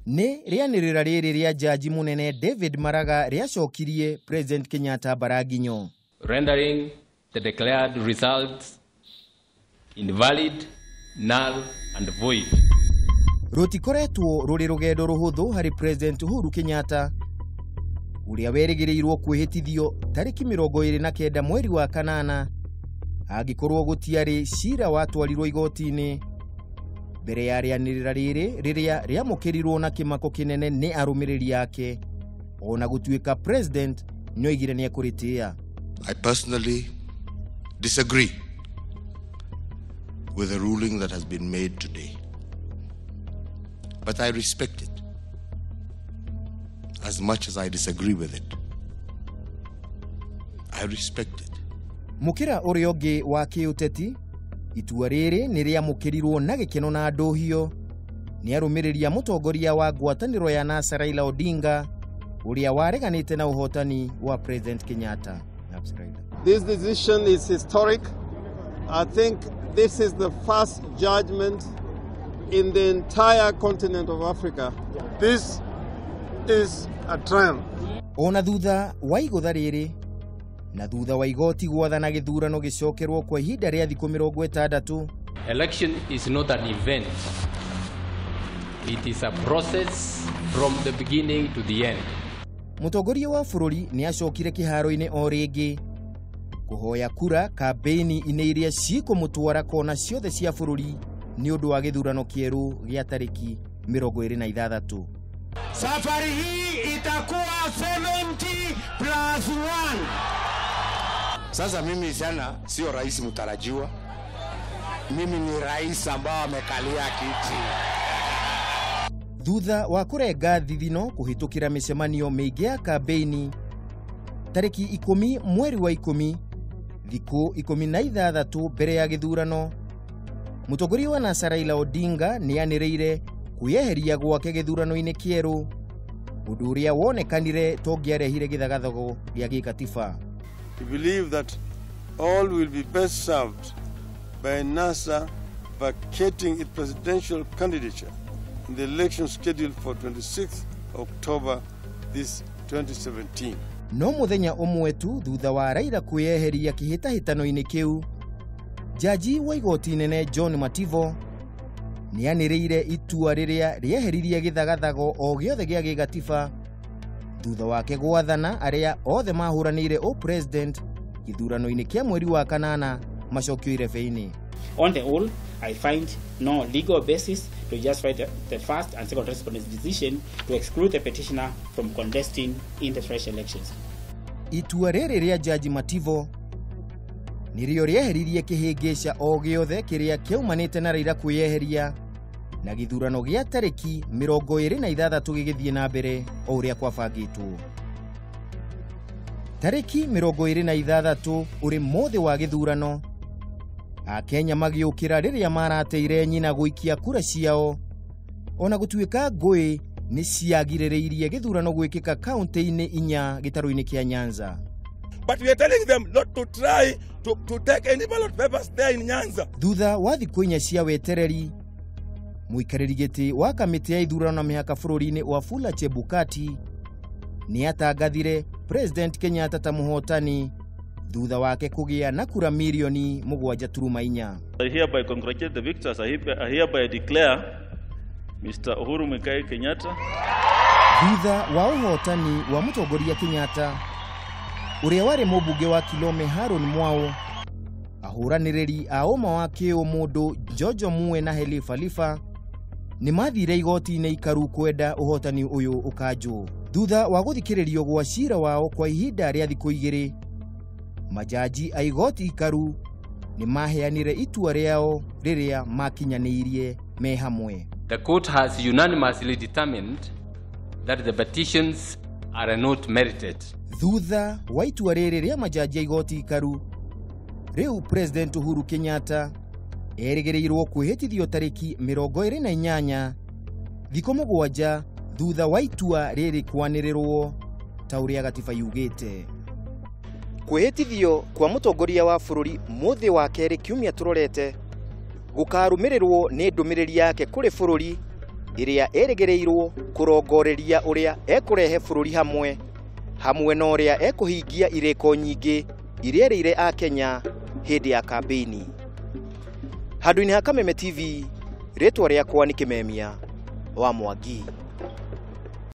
Nĩ rĩanĩrĩra rĩrĩ rĩa jaji mũnene David Maraga rĩacokirie President Kenyatta mbaranginyo, rendering the declared results invalid, null and void. Rũtikoretwo rũrĩ rũgendo rũhũthũ harĩ President Uhuru Kenyatta, ũrĩa werĩgĩrĩirwo kwĩhĩtithio tarĩki 29 mweri wa kanana, angĩkorwo gũtiarĩ cira watwarirwo igoti-inĩ. Mbere ya rĩanĩrĩra rĩrĩ rĩrĩa rĩamũkĩrirwo na kĩmako kĩnene nĩ arũmĩrĩri ake, ona gũtuĩka President nĩoigire nĩekũrĩtĩĩa. I personally disagree with the ruling that has been made today, but I respect it as much as I disagree with it. I respect it. Mũkĩra ũrĩa ũngĩ wa kĩũteti, itua rĩrĩ nĩ rĩamũkĩrirwo na gĩkeno na ndũhio nĩ arũmĩrĩri a mũtongoria wa ngwatanĩro ya NASA Raila Odinga, ũrĩa wareganĩte na ũhotani wa President Kenyatta. This decision is historic. I think this is the first judgment in the entire continent of Africa. This is a triumph. Ona thutha wa igũtha rĩrĩ na thutha wa igoti gwathana gĩthurano gĩcokerwo kwa ihinda rĩa thikũ 60. Election is not an event. It is a process from the beginning to the end. Mũtongoria wa bũrũri nĩ acokire kĩharo-inĩ o rĩngĩ kũhoya kura kambĩini-inĩ iria cikũmũtwara kona ciothe cia bũrũri nĩ ũndũ wa gĩthurano kĩerũ gĩa tarĩki 26. Safari hii itakuwa 70+1. Sasa mimi sana sio rais mtarajiwa. Mimi ni rais ambao amekalia kiti. Thutha wa kũrenga thithino kũhĩtũkĩra mĩcemanio mĩingĩ ya kambĩini, tarĩki 10 mweri wa 10, thikũ 16 mbere ya gĩthurano, mũtongoria wa NASA Raila Odinga nĩanĩrĩire kwĩyeheria gwake gĩthurano-inĩ kĩerũ, ũndũ ũrĩa wonekanire ta ũngĩarehire gĩthagathago gĩa gĩkatiba. We believe that all will be best served by NASA vacating its presidential candidature in the election scheduled for 26 October this 2017. No mũthenya ũmwe tu thutha wa Raila kwĩyeheria kĩhĩtahĩtano-inĩ kĩu, jaji wa igoti inene John Mativo nĩanĩrĩire itua rĩrĩa rĩeheririe gĩthagathago o gĩothe gĩa gĩgatiba thutha wake gwathana arĩa othe mahũranĩire ũpresident gĩthurano-inĩ kĩa mweri wa kanana macokio irebe-inĩ. On the whole, I find no legal basis to justify the first and second respondent's decision to exclude the petitioner from contesting in the fresh elections. Itua rĩrĩ rĩa Jaji Mativo nĩrĩo rĩeheririe kĩhĩngĩca o gĩothe kĩrĩa kĩaumanĩte na Raila kwĩyeheria na gĩthurano gĩa tarĩki 26 gĩgĩthiĩ na mbere o ũrĩa kwabangĩtwo. Tarĩki 26 ũrĩ mũthĩ wa gĩthurano, Akenya magĩũkĩra rĩrĩa marateire nyina gũikia kura ciao, ona gũtuĩka ngũĩ nĩ ciagirĩrĩirie gĩthurano gwĩkĩka kaunti-inĩ 4 gĩtarũ-inĩ kĩa Nyanza. But we are telling them not to try to take any ballot papers there in Nyanza. Thutha wa thikũ 4 cia wetereri, mũikarĩri gĩtĩ wa kamĩtĩ ya ithurano na mĩhaka bũrũri-inĩ Wafula Chebukati nĩatangathire President Kenyatta ta mũhotani thutha wake kũgĩa na kura mirioni 7.4. I hereby congratulate the victors. I hereby declare Mr. Uhuru Muigai Kenyatta. Thutha wa ũhotani wa mũtongoria Kenyatta, ũrĩa warĩ mũmbunge wa Kilome Haron Mwau, ahũranĩrĩri a ũma wa kĩũmũndũ Jojo Mue na Heli Khalifa nĩ mathire igoti-inĩ ikaru kwenda ũhotani ũyũ ũkanjwo. Thutha wa gũthikĩrĩrio gwa cira wao kwa ihinda rĩa thikũ 2, majaji a igoti ikaru nĩ maheanire itua rĩao rĩrĩa makinyanĩirie me hamwe. The court has unanimously determined that the petitions are not merited. Thutha wa itua rĩrĩ rĩa majaji a igoti ikaru, rĩu President Uhuru Kenyatta erĩgĩrĩirwo kwĩhĩtithio tarĩki 28, thikũ 7 thutha wa itua rĩrĩ kwanĩrĩrwo ta ũrĩa gatiba yugĩte. Kwĩhĩtithio kwa mũtongoria wa bũrũri mũthĩ wa kerĩ kiumia tũrorete gũkarũmĩrĩrwo nĩ ndũmĩrĩri yake kũrĩ bũrũri ĩrĩa ĩrĩgĩrĩirwo kũrongoreria ũrĩa ekũrehe bũrũri hamwe hamwe na ũrĩa ekũhingia irĩko nyingĩ iria erĩire Akenya hĩndĩ ya kambĩini. Handũ-inĩ ha Kameme TV, rĩtwa rĩakwa nĩ Kĩmemia wa Mwangi.